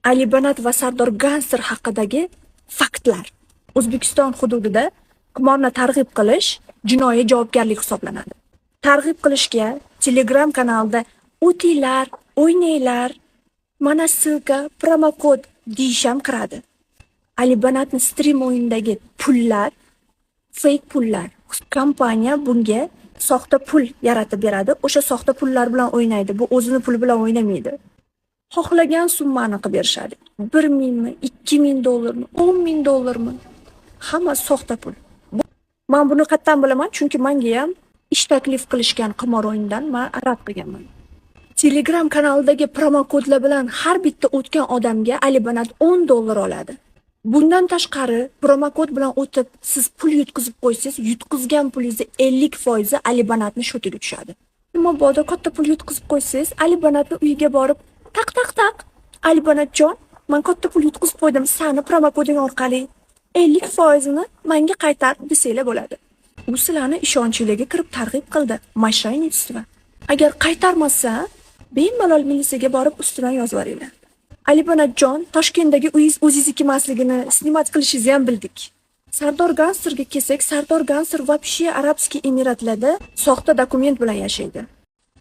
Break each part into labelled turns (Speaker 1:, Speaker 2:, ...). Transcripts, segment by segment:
Speaker 1: Ali Banat va Sardor Ganster haqidagi faktlar. O'zbekiston hududida qimorni targ'ib qilish jinoiy javobgarlik hisoblanadi. Targ'ib qilishga Telegram kanalida "O'tinglar, o'ynanglar, mana ссылка, promokod" deyish ham kiradi. Ali Banatni stream o'yinidagi pullar fake pullar. Kompaniya bunga soxta pul yaratib beradi. O'sha soxta pullar bilan o'ynaydi. Bu o'zini puli bilan o'ynamaydi. Xohlagan summani qilib berishadi. 1000 mingmi, 2000 dollarmi, 10 000 dollarmi? Hammasi soxta pul. Man buni qayerdan bilaman? Chunki menga ham ish taklif qilishgan qimor o'yinidan, man rad qilganman. Telegram kanalidagi promokodlar bilan har bitta o'tgan odamga Ali Banat 10 dollar oladi. Bundan tashqari, promokod bilan o'tib, siz pul yutqizib qo'ysangiz, yutqizgan pulingizni 50% Ali Banatni счёт iga tushadi. Mabodo katta pul yutqizib qo'ysangiz, Ali Banatni uyiga borib, taq taq taq, "Ali Banatjon, man katta pul yutqizib qo'ydim, sani promokoding orqali 50 foizini menga qaytar" desanglar bo'ladi. U sizlarni ishonchinglarga kirib targ'ib qildi. Мошенничество. Agar qaytarmasa, bemalol militsiyaga borib ustidan yozib yuboringlar. Ali Banatjon, Toshkentdagi uyingiz o'zingizniki emasligini снимать qilishingizni ham bildik. Sardor Gansterga kelsak, Sardor Ganster вообще Арабский Emiratlarda soxta dokument bilan yashaydi.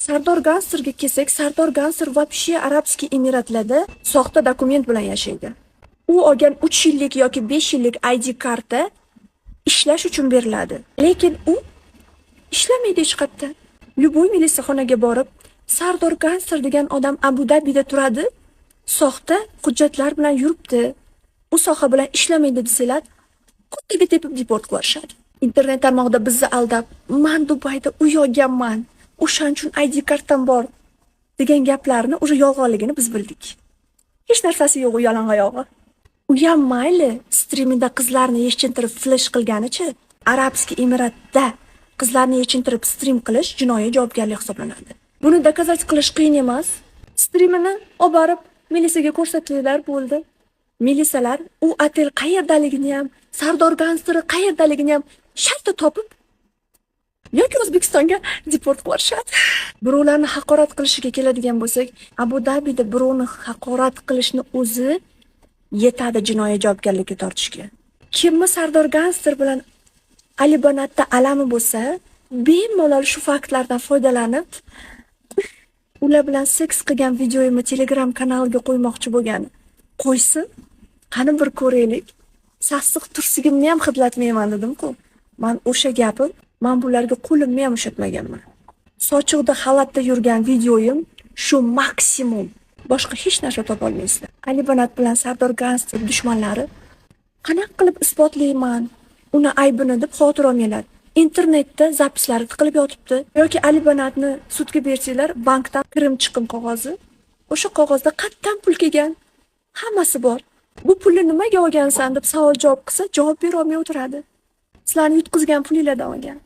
Speaker 1: Sardor Gansterga kelsak, Sardor Ganster вообще Арабский Emiratlarda soxta dokument bilan yashaydi. U olgan 3 yillik yoki 5 yillik ID karta ishlash uchun beriladi. Lekin u ishlamaydi hech qayerda. Любой militsiyaxonaga borib, "Sardor Ganster degan odam Abu Dabida turadi, soxta hujjatlar bilan yuribdi, u soha bilan ishlamaydi" desanglar, ko'tiga tepib deport qilib yuborishadi. Internet tarmog'ida bizni aldab, "Man Dubayda uy olganman, o'shaning uchun ID kartam bor" degan gaplarni уже yolg'onligini biz bildik. Hech narsasi yo'q u yalang oyog'i. U ham mayli, strimida qizlarni yechintirib flesh qilganichi, Арабский Emiratda qizlarni yechintirib strim qilish jinoiy javobgarlik hisoblanadi. Buni доказать qilish qiyin emas. Strimini olib borib militsiyaga ko'rsatinglar, bo'ldi. Militsiyalar u otel qayerdaligini ham, Sardor Gansteri qayerdaligini ham shartta topib yoki O'zbekistonga deport qilib yuborishadi. Birovlarni haqorat qilishiga keladigan bo'lsak, Abu Dabida birovni haqorat qilishni o'zi yetadi jinoiy javobgarlikka tortishga. Kimni Sardor Ganster bilan Ali Banatda alami bo'lsa, bemalol shu faktlardan foydalanib, ular bilan seks qilgan videoyimni Telegram kanaliga qo'ymoqchi bo'lgani. Qo'ysin, qani bir ko'raylik. Sassiq tursigimni ham hidlatmayman dedim-ku. Man o'sha gapim, man bularga qo'limni ham ushatmaganman. Sochiqda xalatda yurgan videoyim shu maksimum. Boshqa hech narsa topolmaysizlar. Ali Banat bilan Sardor Ganster dushmanlari "Qanaqa qilib isbotlayman uni aybini?" deb xavotir olmanglar. Internetda запись lari tiqilib yotibdi. Yoki Ali Banatni sudga bersanglar, bankdan kirim chiqim qog'ozi. O'sha qog'ozda qayerdan pul kelgan? Hammasi bor. "Bu pulni nimaga olgansan?" deb savol javob qilsa, javob bera olmay o'tiradi. Sizlarni yutqizgan pulinglardan olgan.